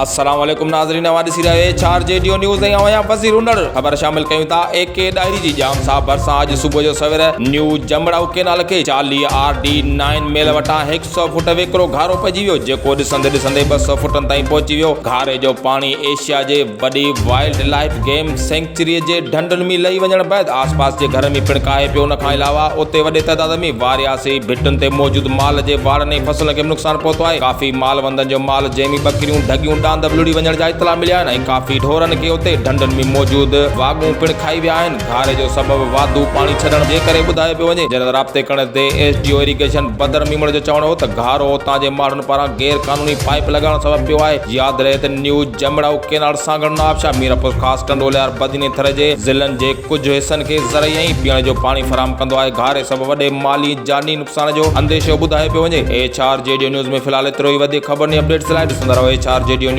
السلام عليڪم ناظرين اوهان ڏسي رهيا آهيو H R G D news ۽ آئون آهيان وزير انڙ خبر شامل ڪيون ٿا اي ڪي ڏاهري جي ڄام صاحب ڀرسان اڄ صبح جو سوير نيو جمڙائو ڪينال کي 40 آر ڊي نائن ميل وٽان هڪ سئو فوٽ ويڪرو گهارو پئجي ويو جيڪو ڏسندي ڏسندي 200 فوٽن تائين پهچي ويو گهاري جو پاڻي ايشيا جي وڏي وائلڊ لائيف گيم سينڪچري جي ڍنڍن ۾ لهي وڃڻ بعد آس پاس جي گهرن ۾ پڻ ڪاهي پيو ان کان علاوه اتي وڏي تعداد ۾ وارياسي ڀٽن تي موجود مال جي واڙن ۽ فصلن کي به نقصان پهتو آهي ڪافي مال وندن جو مال جنهن ۾ ٻڪريون، ڍڳيون، ڏاند به لڙهي وڃڻ جا اطلاع مليا آهن ۽ ڪافي ڍورن کي اتي ڍنڍن ۾ موجود واڳون پڻ کائي ويا آهن. گهاري جو سبب واڌو پاڻي ڇڏڻ جي ڪري ٻڌايو پيو وڃي. جڏهن ته رابطي ڪرڻ تي S D O irrigation Badar Memon جو چوڻ هو ته گهارو اتان جي ماڻهن پاران غير قانوني پائيپ لڳائڻ سبب پيو آهي. ياد رهي ته نيو جمڙائو ڪينال سانگهڙ، نوابشاهه، ميرپورخاص، ٽنڊو الهيار، بدين ۽ ٿر جي ضلعن جي ڪجهه حصن کي زرعي ۽ پيئڻ جو پاڻي فراهم ڪندو آهي. گهاري سبب وڏي مالي ۽ جاني نقصان جو انديشو ٻڌايو پيو وڃي. H R G D news ۾ في الحال ايترو ئي وڌيڪ خبرن ۽ اپڊيٽس لاء ڏسندا رهو H R G D news.